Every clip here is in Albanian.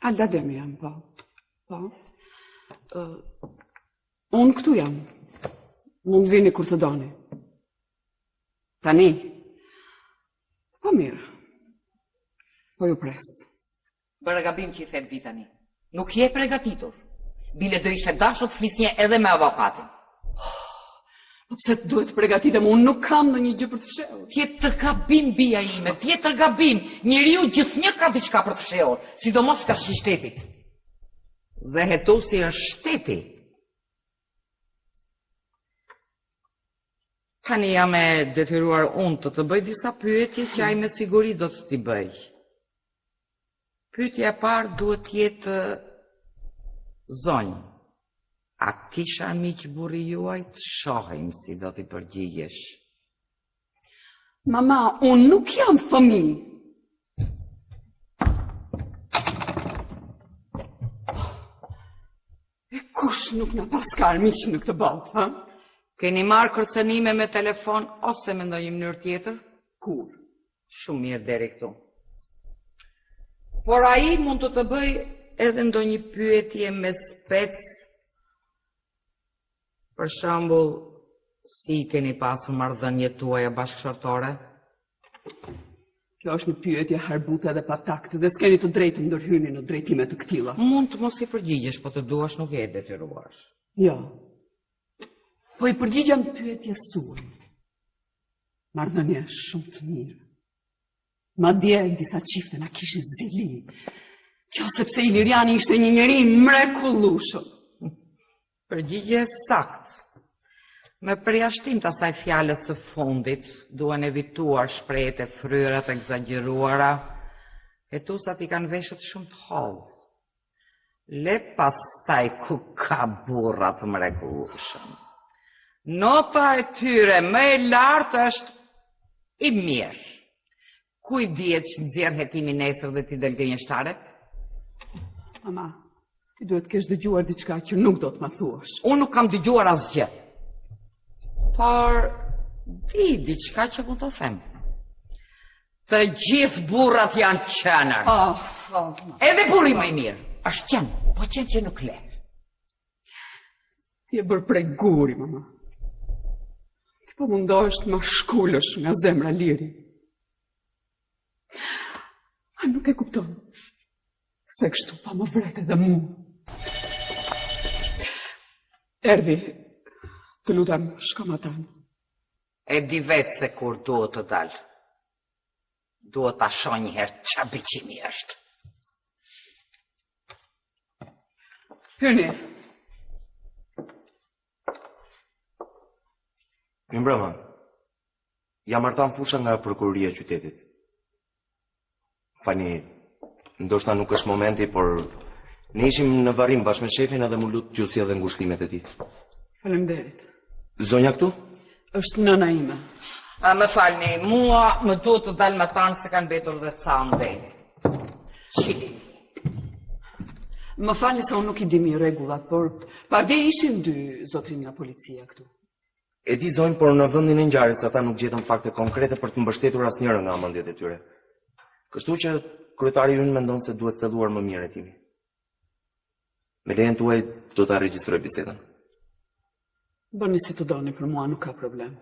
Alda Demi jam, po. Po. Uh, unë këtu jam. Mund të vini kur të doni. Tani. Po mirë. Po ju pres. Bëre gabim që i the të vijë tani. Nuk je e pregatitur. Bile do ishte dashur të flisje edhe me avokatin. Po pse duhet të pregatitem, unë nuk kam ndonjë gjë për të fshehur. Tjetër gabim, bija ime, tjetër gabim. Njeriu gjithnjë ka diçka për të fshehur, sidomos karshi shtetit. Dhe hetuesi është shteti. Tani jam e detyruar unë të të bëj disa pyetje që ai me siguri do të t'i bëjë. Pyetja e parë duhet të jetë zonjë. A kish armiq burri juaj të shohim si do t'i përgjigjesh? Mama, unë nuk jam fëmijë. E kush nuk na paska armiq në këtë botë, ha? Keni marrë kërcënime me telefon ose me ndonjë mënyrë tjetër? Kurrë. Shumë mirë deri këtu. Por ai mund të të bëjë edhe ndonjë pyetje me spec. Për shembull, si i keni pasur marrëdhëniet tuaja bashkëshortore? Kjo është një pyetje harbute dhe pa takt dhe s'keni të drejtë të ndërhyni në drejtime të këtilla. Mund të mos i përgjigjesh, po të duash nuk je e detyruar. Jo. Po i përgjigjem pyetjes suaj. Marrëdhënie shumë të mirë. Madje disa çifte na kishin zili. Kjo sepse Iliriani ishte një njeri i mrekullueshëm. Përgjigje e saktë. Me përjashtim të asaj fjalës së fundit, duhen evituar shprehjet e fryra të ekzagjeruara. Hetuesat i kanë veshët shumë të hollë. Le pastaj ku ka burra të mrekullueshëm. Nota e tyre më e lartë është i mirë. Ku i dihet ç'nxjerr hetimi nesër dhe ti del gënjeshtare? Mama, ti duhet të kesh dëgjuar diçka që nuk do të ma thuash. Unë nuk kam dëgjuar asgjë. Por di diçka që mund të them. Të gjithë burrat janë qenër. Oh, oh, Edhe burri më i mirë. Është qen, po qen që nuk le. Ti je bërë prej guri, mama. Ti po mundohesh të ma shkulësh nga zemra lirinë. A nuk e kupton? Se kështu po më vret edhe mu. Erdi, të lutem, shko matanë. E di vetë se kur duhet të dal. Duhet ta shoh një herë ça biçimi është. Hyni. Mirëmbrëma. Jam Artan Fusha nga prokuroria e qytetit. Falni, ndoshta nuk është momenti, por ne ishim në varrim bashkë me shefin edhe m'u lut t'ju sjell dhe ngushëllimet e tij. Faleminderit. Zonja këtu? Është nëna ime. A, më falni, mua më duhet të dal matanë se kanë mbetur dhe ca andej. Çili. Më falni se unë nuk i di mirë rregullat, por pardje ishin dy zotërinj nga policia këtu. E di zonjë, por në vendin e ngjarjes ata nuk gjetën fakte konkrete për të mbështetur asnjërën nga amendjet e tyre. Kështu që kryetari ynë mendon se duhet thelluar më mirë hetimi. Me lejen tuaj do ta regjistroj bisedën. Bëni si të doni për mua, nuk ka problem.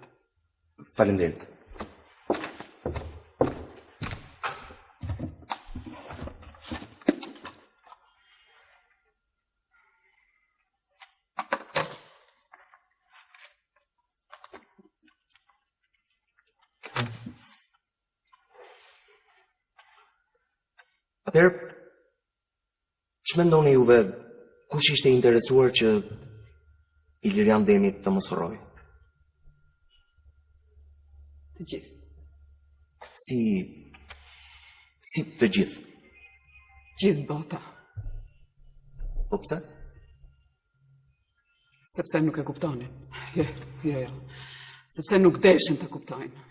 Faleminderit. Atëherë, ç'mendoni juve, kush ishte i interesuar që Ilirian Demi të mos rrojë? Të gjithë. Si, si të gjithë? Gjithë bota. Po pse? Sepse nuk e kuptonin. Jo, jo, jo. Sepse nuk deshën të kuptojnë.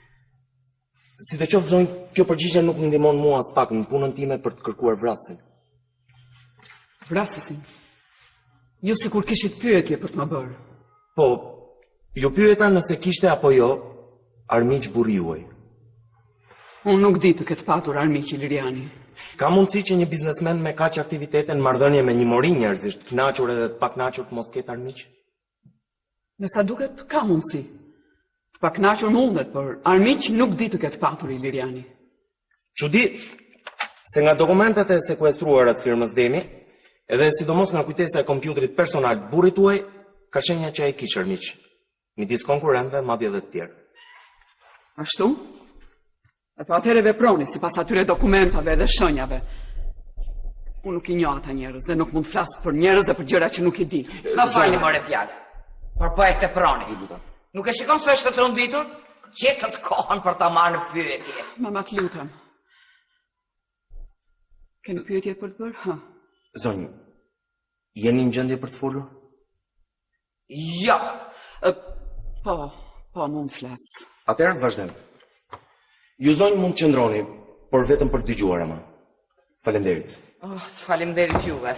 Sidoqoftë zonjë, kjo përgjigje nuk më ndihmon mua aspak në punën time për të kërkuar vrasësin. Vrasësin? Ju sikur kishit pyetje për të më bërë. Po, ju pyeta nëse kishte apo jo armiq burri juaj. Unë nuk di të ketë patur armiq Iliriani. Ka mundësi që një biznesmen me kaq aktivitete në marrëdhënie me një mori njerëzish, të kënaqur edhe të pakënaqur të mos ketë armiq? Me sa duket ka mundësi. Të pakënaqur mundet, por armiq nuk di të ketë patur Iliriani. Çudi, se nga dokumentet e sekuestruara të firmës Demi, edhe sidomos nga kujtesa e kompjuterit personal të burrit tuaj, ka shenja që ai kish armiq, midis konkurrentëve, madje edhe të tjerë. Ashtu? E po atëherë veproni sipas atyre dokumentave dhe shenjave. Unë nuk i njoh ata njerëz dhe nuk mund të flas për njerëz dhe për gjëra që nuk i di. Më falni more djalë. Por po e teproni. Nuk e shikon se është e tronditur? Gjetët kohën për ta marrë në pyetje. Mama, të lutem. Keni pyetje për të bërë? Ha. Zonjë, jeni në gjendje për të folur? Jo. Po, po, mund të flas. Atëherë vazhdojmë. Ju zonjë mund të qëndroni, por vetëm për të dëgjuar ama. Faleminderit. Oh, faleminderit juve.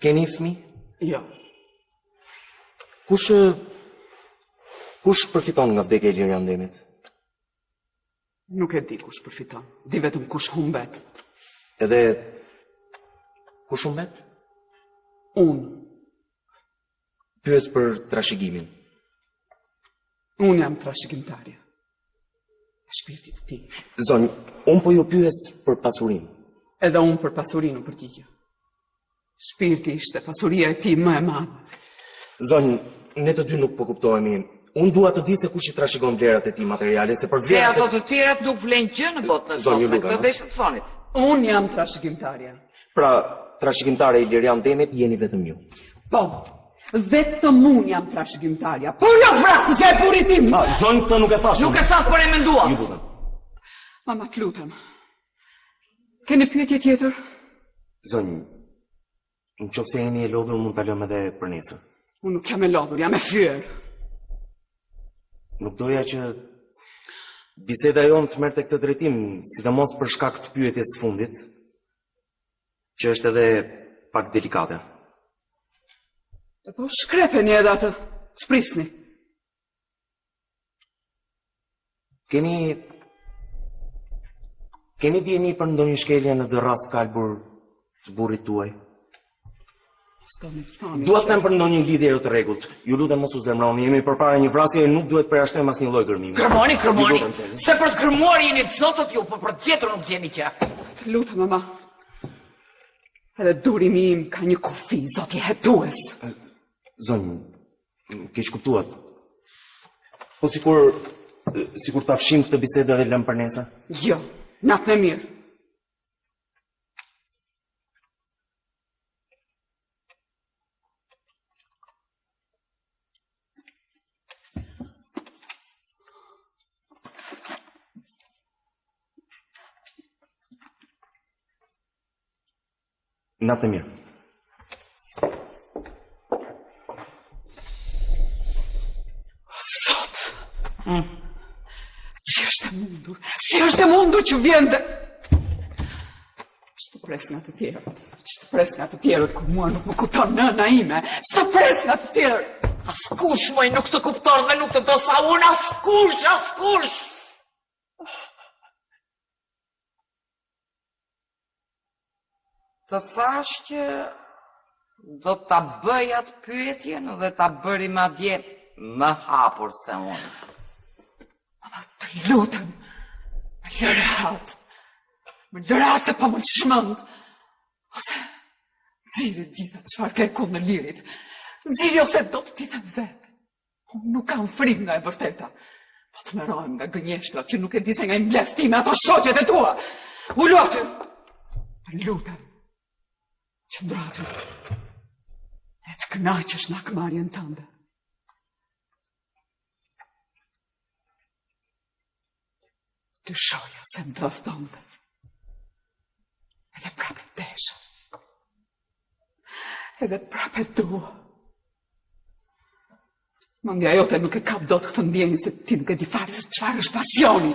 Keni fëmijë? Jo. Kush kush përfiton nga vdekja e Ilirian Demit? Nuk e di kush përfiton, di vetëm kush humbet. Edhe kush humbet? Unë. Pyes për trashëgimin. Unë jam trashëgimtarja. E shpirtit të tij. Zonjë, unë po ju pyes për pasurinë. Edhe unë për pasurinë u përgjigja. Shpirti ishte pasuria e tij më e madhe. Zonjë, ne të dy nuk po kuptohemi. Unë dua të di se kush i trashëgon vlerat e tij materiale, se për vlerat... Se ato të tjerat nuk vlejnë gjë në botën e sotme, këtë deshët të thonit. Unë jam trashëgimtarja. Pra, trashëgimtare e Ilirian Demit jeni vetëm ju. Po, vetëm unë jam trashëgimtarja, por jo vrasësja e burrit tim! Ma, zonjë, këtë nuk e thashë. Nuk e thatë, por e menduat. Ju lutem. Mama, të lutem. Keni pyetje tjetër? Zonjë, në qoftë se jeni e lodhur, mund ta lëmë edhe për nesër. Unë nuk jam e lodhur, jam e fyer. Nuk doja që biseda jonë të merrte këtë drejtim, sidomos për shkak të pyetjes së fundit, që është edhe pak delikate. E po shkrepeni edhe atë, ç'prisni. Keni Keni dijeni për ndonjë shkelje në dërrasë të kalbur të burrit tuaj? Dua të them për ndonjë lidhje jo të rregullt. Ju lutem mos u zemroni, jemi përpara një vrasjeje, nuk duhet të përjashtojmë asnjë lloj gërmimi. Gërmoni, gërmoni. Se për të gërmuar jeni të zotët ju, por për të gjetur nuk gjeni gjë. Të lutem, mama. Edhe durimi im ka një kufi, zoti hetues. Zonjë, Më keqkuptuat. Po sikur sikur ta fshijmë këtë bisedë dhe lëmë për nesër? Jo, natën e mirë. Natën e mirë. Zot. Mm. Si është e mundur? Si është e mundur që vjen dhe Ç'të pres nga të tjerët? Ç'të pres nga të tjerët kur mua nuk më kupton nëna ime? Ç'të pres nga të tjerët? Askush moj nuk të kupton dhe nuk të do sa unë, askush, askush. Të thashë që do ta bëj atë pyetjen dhe ta bëri madje më hapur se unë. Mama, të lutem, më lër rehat, më lër rehat se po më çmend. Ose, nxirri të gjitha çfarë ke kundër Lirit, nxirri ose do të t'i them vetë. Unë nuk kam frikë nga e vërteta. Po tmerrohem nga gënjeshtrat që nuk e di se nga i mbledh ti me ato shoqet e tua. Ulu aty. Të lutem. Qëndro aty. E të kënaqesh në hakmarrjen tënde. Dyshoja se më tradhtonte. Edhe prapë e desha. Edhe prapë e dua. Mendja jote nuk e kap dot këtë ndjenjë se ti nuk e di fare se çfarë është pasioni.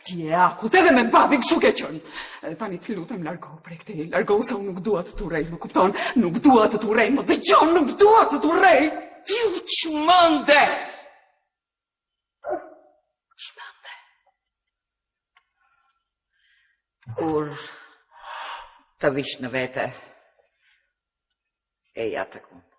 Ti je e akullt edhe me babin kështu ke qenë. Edhe tani të lutem largohu prej këtej, largohu se unë nuk dua të të urrej, më kupton? Nuk dua të të urrej, më dëgjon, nuk dua të të urrej. Ti u çmende! Çmende. Kur të vish në vete, eja tek unë.